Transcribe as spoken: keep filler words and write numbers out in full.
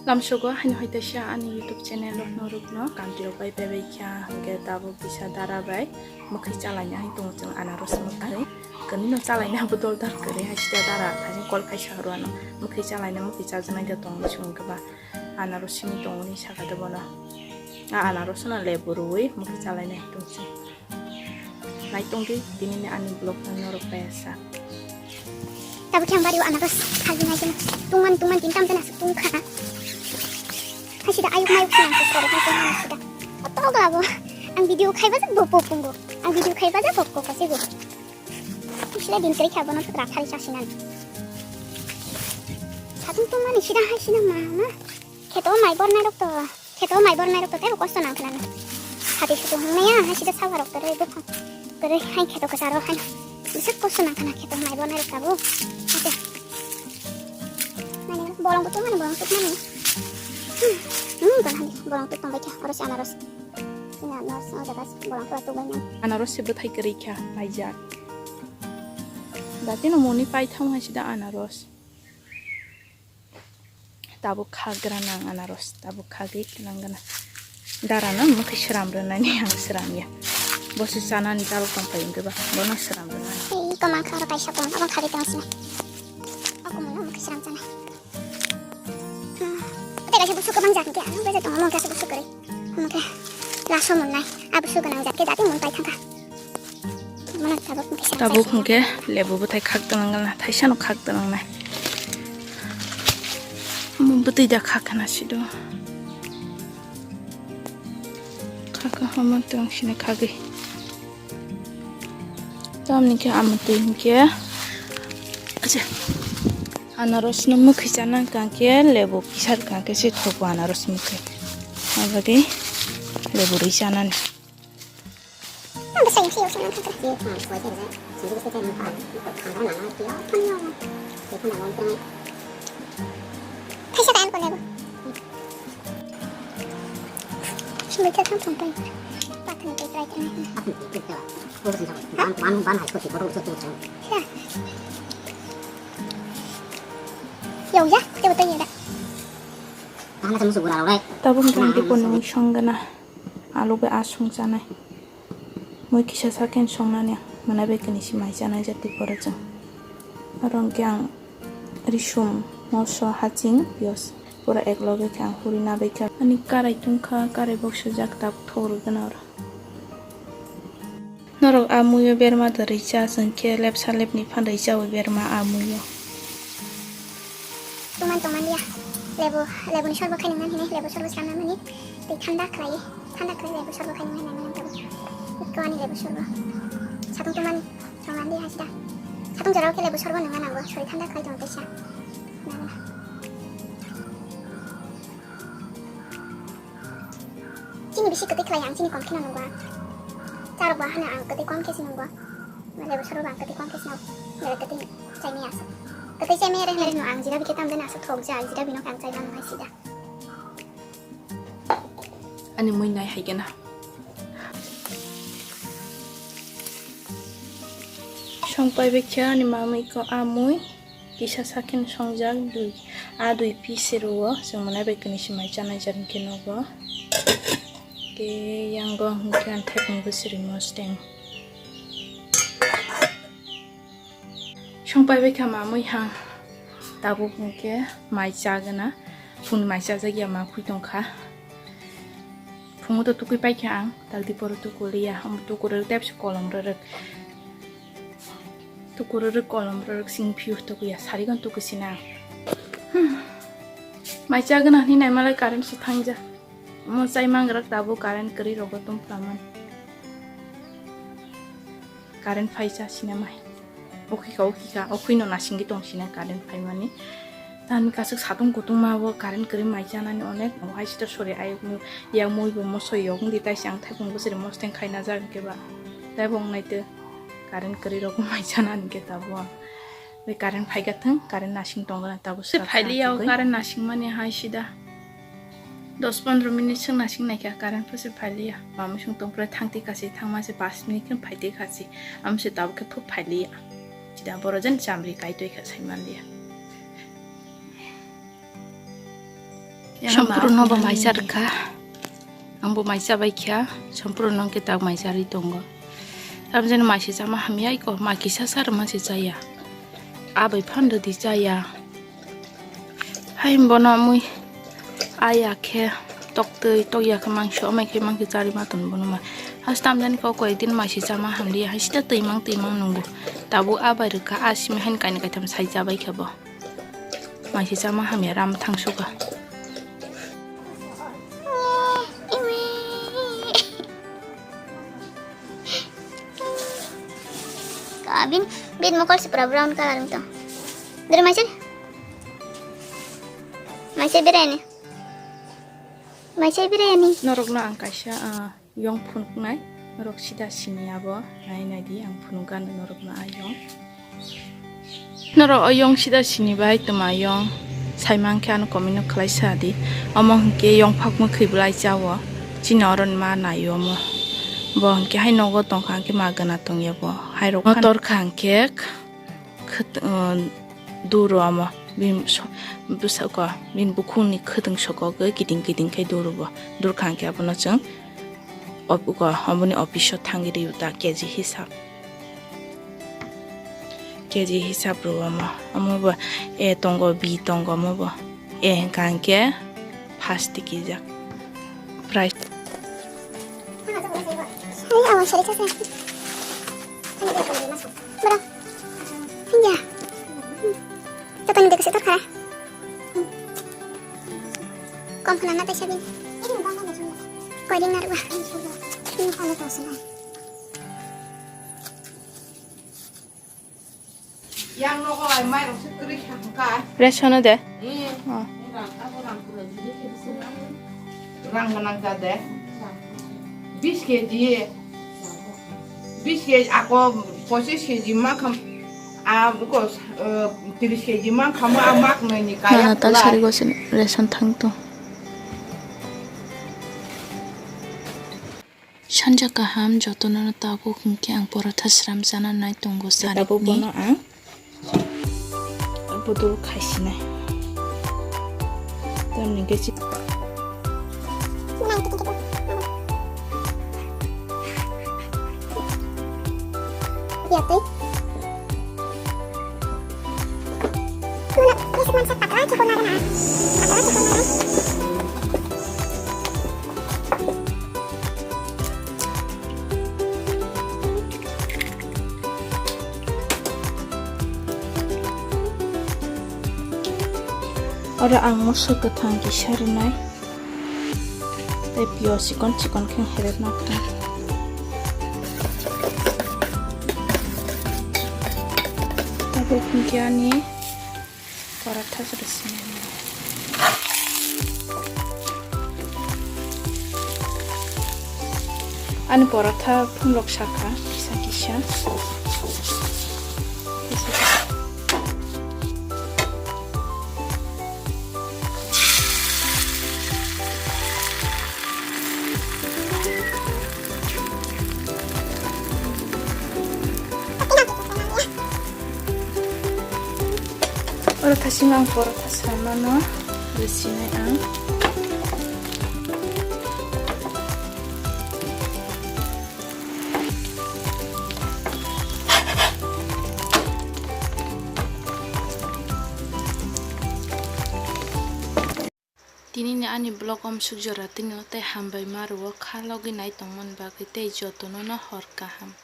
Tamsogo haino hai taisa ani YouTube channel o norokno kamchirok bai bebei kha, hwnkhe tabuk kisa dara bai mwkhwi chalaina hai tongo chwng anaros mwkhwi. Kwnwi no chalaina bo dol dal kwrwi hai sida dara thajin kol kaisa horo ano mwkhwi chalaina mwkhwi chajaknai da tongo chwng khe ba anaros simi tongo ni saka de bono. A anaros no lebu rwi mwkhwi chalaina hai tong chwng. Naitung di, tini ni ani vlog no norok bai asa. Tabuk yang bari o anaros khalbi nai kena. Tungman, tungman, tin tam jana asuk tung kha. Hai sida ayuk mayuk sinang se sore hai tungman sida. Oto gla bo. Ang video khai baja bo bo pungo. Ang video khai baja bo bo kasi bo. Sila din kri kha bono rak khali chasinan. Satung tungmani sida hai sina mama. Kheto mai bornai rok to. Kheto mai bornai rok to tebo kosto nang khnana. Hati sutu hwngnai ya, hai sida sawa rok to rei buphang. Kwrwi hai kheto kwcharo hai. Bisak kosto nang khna kheto mai bornai rok tabuk. Ate. Nani bolong butung mani bolong tuk mani. Hmm, hmm, kon hani bolong tuk tong baikha oros anaros. Ina nos o jaga bolong tuk tuk bainang. Anaros se bwthai kwrwi kha naijak. Datino moni paitham hai sida anaros. Tabuk khagra nang anaros, tabuk khagwi twnang gana. Dara no mwkhwi sram rwnani ang sram ya. Bo se chanani dalok tong pai wngkhe ba, bono sram rwnani. Ei, koma kha oro kaisa kung, abo khagwi tong sini. O kung no mwkhwi sram chana. Hmm. Tei kaisa busu kwbang jat hwnkhe, ano bese tongo, mung kaisa busu kwrwi. Hwnkhe laso monnai, a busu gwnang jat khe jati mun pai thangkha. Mano tabuk hwnkhe sram Tabuk chai hwnkhe lebu bwthai khak twnang gana, thaisa no khak twnang nai. Omo bwtwi da khak khana sido. Khak kha omo tong sini khagwi. Tamni khe amtwi hwnkhe, acha, anaros no mwkhwi chana kangkhe lebu kisar kangkhe se thogo anaros mwkhwi. Abadi lebu rwi chanani. Thaisa ta ang kolego. Sumbai ta thang thang tai. Pathani tai tai tai. Ban ban ban hai ko ko ko ko. Ya. Yo ya, te betul ya da. Tabuk twenty ko nung song gana. Alu bai asung chanai. Mui kisa saken songnani mwnai bai kwnwi si mai chanai jati pore chwng. Oro hwnkhe ang risum, moso, haching, piyaj pura ek loge khe ang huri nabai kha. Ani karai tungkha, karai boksajak tabuk thok rwgwna oro. Norok a muiyo berma da rwi cha, chwng khe lepsa lepni phan rwi chaui berma a muiyo. Tongman tongman liya. Lebu, lebuni sorbo khai nang nani, lebu sorbo slam nang nani. Tei thanda khlai, thanda khlai lebu sorbo khai nang nani ang tabo. Ikko ani lebu sorbo. Satung tongmani, tongman liya hasida. Satung jorao khe lebu sorbo nang nani, sorry, thanda khlai tong teisa. Nana. Chini bisi kwtwi khlai ang, chini kom kheno nungwa. Charok ba hano ang kwtwi kom khe se nungwa. Lebu sorbo ang kwtwi kom khe se nung. Nere kwtwi chai maya aswk. Kwtwi chai maya re hwnwi no ang jira bikhe tam jani aswk thok ja, jira bino khe ang chai mano hai sida. Ani mui nai hai gana. Song pai bikhe ani mamui ko amui. Kisa sakin songjak dui, a dui piece rwo, chwng mwnai bai kwnwi si mai chanai jani khe nogo. Ke yango hwnkhe ang thepung bwswrwi mosteng. Song pai bai kha mamui ha, tabuk hwnkhe mai chagana, phungni mai chajak ya ma khui tongkha. Phungo to tukui pai kha ang, takdi poro tuku liya, omo tuku rwrwk tei kolom rwrwk. Tuku rwrwk kolom rwrwk sing phiyo tukuya, sarigon tuku sina. Hmm. Mai chagana hwnwi naimalai current se thangja. Omo chai mangrwk tabuk current kwrwi rogo tongphlaman. Current phai cha sina mai. Okhika, okhika, okhwino nasingwi tong sina current phaimani. Tani kasuk satung kutung ma bo current kwrwi mai chanani onek. Omo hai sita sori ayuk mu, yak mui bo moso yok di tai si ang thaiphung bwswri mosteng khaina jak hwnkhe ba. Tai bo wngnai tei current kwrwi rok mai chanani khe tabuk. Bai current phai ga thung, current nasing tong gana tabuk. Se srak phailiya o srak current nasing mani hai sida. Dos pondro minute swng nasing naikha current pho se phailiya. Mamui sung tong pore thang twi kasi thangma se pas minute khe phai twi kasi. Am se tabuk khe pho phailiya. Sida boro jen chamri kai twi kha sai manliya. Sampuru no bo mai cha rwkha. Ang bo mai cha bai kha. Sampuru no khe tak mai cha ri tongo. Tamjani mai se chama hamya iko, mai kisa sa rwma se chaya. A bai phan rwdi chaya. Hai bono mui aya khe toktwi tokya khe mangso, amai khe mangkhe chari ma ton bono mai. Has tamjani kok koi din mai se chama hamliya, hai sita twimang twimang nungo. Tabuk a bai rwkha, a simi haini kainwi kaitham sai cha bai khe bo. Mai se chama hamya ram thangsuka. Ka bin, bin mokol si pura brown color wngtong. Dere maise? Maise bereni. Maise bereni. Norokno ang kaisa, ah, yong phunuknai. Norok sida sini abo. Nai nai di ang phunukgano norokno a yong. Norok o yong sida sini bai toma yong. Saimang khe ano comment no khlai sa di. Omo hwnkhe yong phak mwkhwi belai chao. Chini oroni ma nai omo. Bo hwnkhe hai nogo tongkha hwnkhe ma gana tongya bo. Hai rok motor kha hwnkhe khwt-, uh, duro omo. Bini so-, bwsako bini bukhukni khwtwng sokogwi kiting kiting khe duro bo. Durkha hwnkhe abono chwng op-, uko oboni office o thangwi rw ta K G hisab. K G hisab rw omo. Omo bo A tongo, B tongo, omo bo A hwnkha hwnkhe first tikijak. Price. Bro, hinja. Joto ni dekhe se torkha. Kom khna na taisa bin. Koi din na rwa. Yang nogo ai mai rok se kwrwi kha hwnkha. Ration o de? Eh. Oh. Rang, abo rang kwrwi jili khe bisi rang. Rang gwnang ja de. Bis K G. Bis K G ako pochis K G ma kham. A ko, eh, tris K G ma kham a mak nai ni kaya. Nana tal sari go sin ration thang to. Sanja kaham, jotono tabuk hwnkhe ang porotha sram chana nai tongo. Tabuk sarikni. Bono ang budul khaisinai. Tamni hwnkhe chi- Yatwi. Oro ang moso kwthang kisa rwnai. Tei piyaj chikon chikon khe herepna kha. Tabuk hwnkhe ani porotha se rwsinai. Ani porotha phungrok sakha kisa kisa. Kisa kisa. Oro thasing ang porotha samano rwsinai ang. Tini ni ani vlog om suk jora tini o tei hambai ma rwo kha logi nai tongmani bagwi tei jotono no hor kaham.